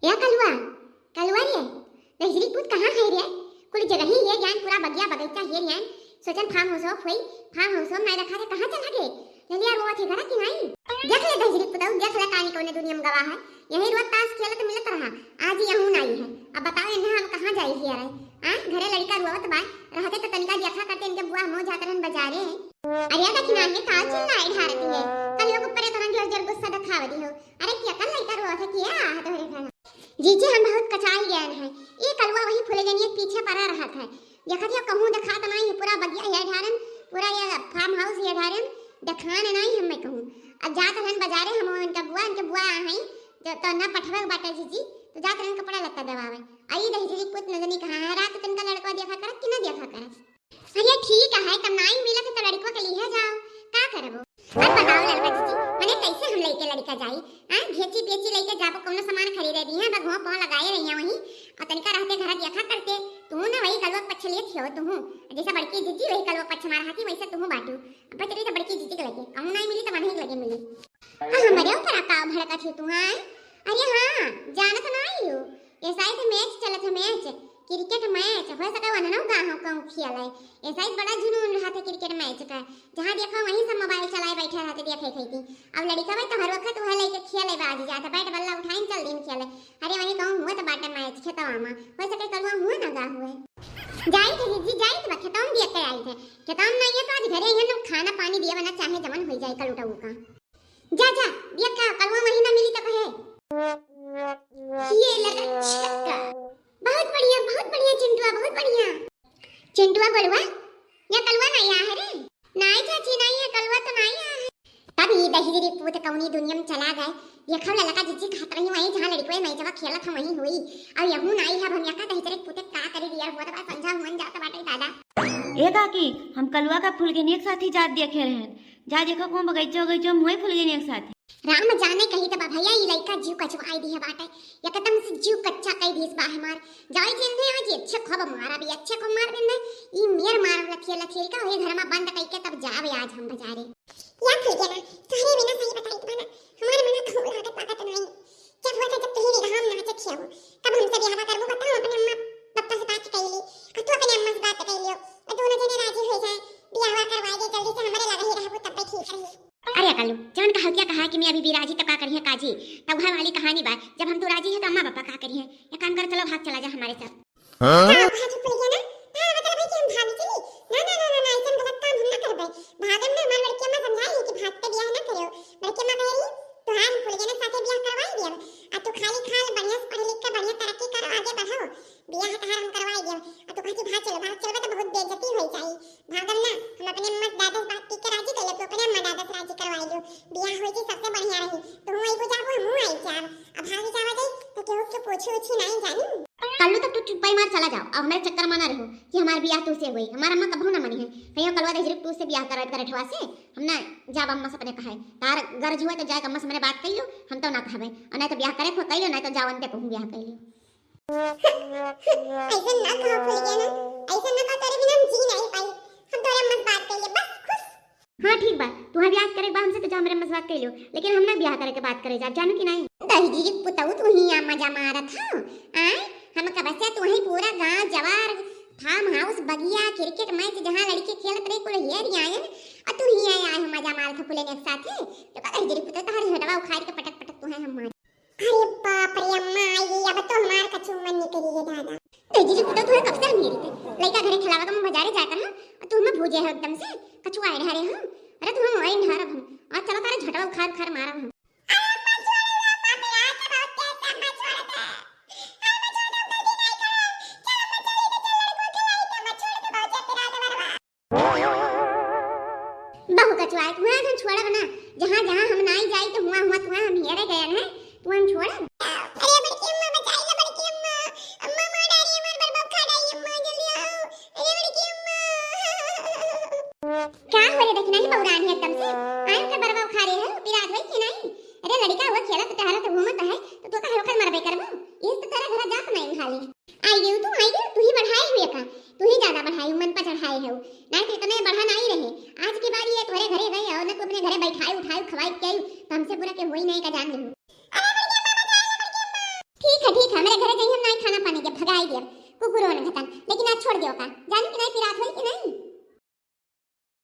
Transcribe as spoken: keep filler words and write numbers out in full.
या कलुआ, कलुआ रे, दहिजरी पूत कहाँ है रे? कुल जगह ही ये ज्ञान, पूरा बगिया बगीचा ये ज्ञान। सोचन farm house होई, farm house में नाई रखा थे, कहाँ चला गए? ललिया रोवत है घरा कि नाई? देख ले दहिजरी पुतऊ, देख ले कानी कौने दुनिया में गवा है। यही रोज ताश खेलत मिलत रहा, आज यहू नाई है। अब बताओ इन्हें हम कहाँ जाई हिया रे? आ, घरे लड़का रोवत बा, रहते तो तनिका देखा करते इनके बुआ, हम जात रहन बाजारे। अरे देखी ना, ये का चिल्लाए ढारती है? कल लोग ऊपर इतना जोर जोर गुस्सा दिखावे दी हो। अरे क्या कल लड़का रोवत है, क्या है तोहरे घर? जीजी, हम बहुत कचाई गए हैं। ये कलुआ वही फुलगेनिया के पीछे पड़ा रहत है। देखत हियो कहूँ देखात नाई है, पूरा बगिया ये ढारन, पूरा ये farm house ये ढारन, देखान नाई हमें कहूँ। अब जात रहन बाजारे, हम इनका बुआ, इनके बुआ आ हई, तो, तो ना पठवे बाटे जीजी, तो जात रहन कपड़ा लत्ता दवावे। आई दहिजरी पूत न जनी कहाँ है, रात तनका लड़का देखा करत कि ना देखा करत। अरे ठीक है, तब नाई मिलत है तो लड़को के लिए जाओ, का करबो? अब बताओ ललका जीजी, मने कैसे हम लइके लड़का जाई? हाँ, घेची पेची लइके जाबो, कौनो सामान खरीदे दी है, बस घों पाँव लगाए रही है वहीं, और तनिका रहते घर देखा करते, तू ना वही कलुआ पक्ष लिए थियो तू, जैसे बड़की जीजी वही कलुआ पक्ष मार हाथी वैसे तू बाटू। अब चली तो बड़की जीजी के लगे, कहूँ नाई मिली तो वहीं लगे मिली। हाँ, हमारे ऊपर का भड़का थी तू, हाँ? अरे हाँ, जानत नाई हो, ये शायद match चलत है, match, cricket match, हो सके वननो गाँव कहूँ खेल है। ये शायद बड़ा जुनून रहा था cricket match का, जहाँ देखो वहीं सब mobile चलाए बैठे रहते, देखे खाई थी। अब लड़का भाई तोहर वक्त वह लेके खेले बाज जाता, bat बल्ला उठाइन चल दिन खेले। अरे वहीं कहूँ हुआ तो बाटे match खेतवा में, हो सके कलुआ हुआ ना गा हुए। जाई थे जीजी, जाई थे खेतवा में दिया के आई थे, खेतवा में नहीं है तो आज घरे ही हम लोग खाना पानी दिया बना चाहे जमन हो जाए कल उठा का। जा, जा, बिया का, कलुआ महीना मिली तो कहे। ये लगा छक्का। बहुत बढ़िया, बहुत बढ़िया चिंटुआ, बहुत बढ़िया। चिंटुआ बोलुआ, या कलुआ नाई आ है रे? नाई चाची, नाई है, कलुआ तो नाई आ है। तब ये दहिजरी पूत कौनी दुनिया में चला गए। देखो ललका जीजी कहत रही वहीं जहाँ लड़कोए मैचवा खेलत हम वहीं हुई। और यहू नाई है, अब हम यका दहिजरी पूते का करी यार, हुआ तो बड़ा संझा हुअन जात बाटे दादा। ए काकी, हम कलुआ का फुलगेनिया के साथ ही जात देखे रहन। जा देखो कहूँ बगीचा उगीचा में होई फुलगेनिया के साथ। राम जाने कही तब भैया ई लइका जीव कचवाई दिहे बाटे, एकदम से जीव कच्चा कई दिस बा हमार। जाई जिंदे आज अच्छे खूब मारा भी, अच्छे खूब मार बिंदे, ई मेर मार लथिया लथिया का वही घर में बंद कई के तब जावे आज हम बाजारे। या फुलगेना, तोहरे बिना सही बताई बना, हमारे मना कहूँ लागत पाकत नहीं। जब हुआ था जब तुही निगाह में नाचत हियो, तब हमसे बियाहवा करबू बताओ, अपने अम्मा पप्पा से बात कई ली, और तू अपने अम्मा से बात कई लियो, और दोनों जने राजी हो जाए, बियाहवा करवा दे जल्दी से, हमारे लगा ही रहबू तब ठीक रही। अरे कल्लू, जवन कहा क्या कहा कि मैं अभी भी राजी तब का करिहे काजी, तब घर वाली कहानी बा, जब हम तो राजी है तो अम्मा पापा का करिहे? एक काम कर, चलो भाग चला जा हमारे साथ। हाँ? हाँ, वहाँ जो फुलगेना, हाँ, मतलब है कि हम भाग चली। ना, ना, ना, ना, ना, ऐसन गलत काम हम ना करबे। भागम ना, हमार बड़की अम्मा समझाई कि भाग के बियाह ना करियो। बड़की अम्मा कह रही, "तोहार फुलगेना साथे बियाह करवाई दियब। आ तू खाली खाल बढ़िया से पढ़ लिख के बढ़िया तरक्की करो, आगे बढ़ो। बियाह तोहार हम करवाई दियब।" आ तू कहती, "भाग चलो, भाग चलो, तो बहुत बेइज्जती हो जाई।" भागम ना, हम अपने अम्मा दादा से बात की के राजी कर ले, तू अपने अम्मा दादा से राजी करवाई लो। बियाह होई जी सबसे बढ़िया रही। तू आई को जाबो, हम आई जाब। अब भाग जावा जाई, तो केहू के पूछी उछी नहीं जानी। कल्लू तब तू चुप्पाई मार चला जाओ, अब हमारे चक्कर में ना रहो कि हमार बियाह तू से होई। हमार अम्मा कबहू ना मनी है, कहियो कलुआ दहिजरी पूत से बियाह करत करत हवा से हम ना जाब अम्मा से अपने कहे। तार गरज हुआ तो जाए अम्मा से मैंने बात कई लो, हम तो ना कहबे, और नहीं तो बियाह करे को कई लो, नहीं तो जावन ते कहूँ बियाह कई लो। ऐसे ना कहो फुलगेना, ऐसे ना कहो, तेरे बिना हम जी नहीं पाई। हम तोरे अम्मा से बात कई ले, बस खुश। हाँ ठीक बा, तुहा बियाह करे बा हमसे तो जा हमरे अम्मा से बात कर लो, लेकिन हम ना बियाह करे के बात करे जा, जानू कि नहीं? दहिजरी पुतऊ तू ही यहाँ मजा मारत हो, आय? हम कब से तू ही पूरा गांव जवार, farm house, बगिया, cricket match जहाँ लड़के खेलत रहे कुल हेर आयन, और तू ही आया है मजा मारत हो फुलगेना के साथे। तो का दहिजरी पुतऊ तोहरी हटवा उखाड़ के पटक पटक तू है हम मार। अरे बाप रे अम्मा, आई अब तो हमार कचू मन निकली है दादा। दहिजरी पुतऊ तोहे कब से हम हेरी थे? लइका घरे खिलावा के हम बाजारे जाता ना, और तू हमें भूजे है एकदम से, कचुआ है ढारे हम। अरे तू हम वही ढारब हम। और चलो तारे झटवा उखाड़ उखाड़ मारब हम। अरे अम्मा छोड़ दे, अम्मा मेरा हाथ बहुत तेज है, अम्मा छोड़ दे। अम्मा छोड़ दे, गलती नहीं करे। चल अम्मा चली तो चल लड़को खिलाई तो अम्मा छोड़ दे, बहुत तेज पिरा दे बरवा। बहु कचुआए, तुहा हम छोड़ब ना। जहाँ जहाँ हम नाई जाई तो हुआ हुआ तुहा हम हेरे गए हैं, तू हम छोड़ब। अरे बड़की अम्मा बचाई ला बड़की अम्मा, अम्मा मार डारी हमार बरबा उखाड़ डारी अम्मा जल्दी आओ। अरे बड़की अम्मा। क्या हो रे, देखना ही बौरान है एकदम से, आए के बरबा उखाड़े है, पिरात वही के नहीं। अरे लड़का हुआ खेलत टहलत घूमत है, तो तू का होकर मरबे करबो, ये तो तेरा घर जात नहीं खाली। आई गयो तू, आई गयो, तू ही बढ़ाए हुए का, तू ही ज्यादा बढ़ाए, मन पर चढ़ाए है वो। ना तो इतने बढ़ा नहीं रहे। आज के बाद ये तोरे घरे रहे और ना तू अपने घरे बैठाए, उठाए, खवाए, पियाए, तो हमसे बुरा के होई नहीं का जान ले। अरे बड़की अम्मा बचाई ला बड़की अम्मा। ठीक है, नंगतन, लेकिन आज छोड़ दियो का, जानी कि नहीं, फिर आप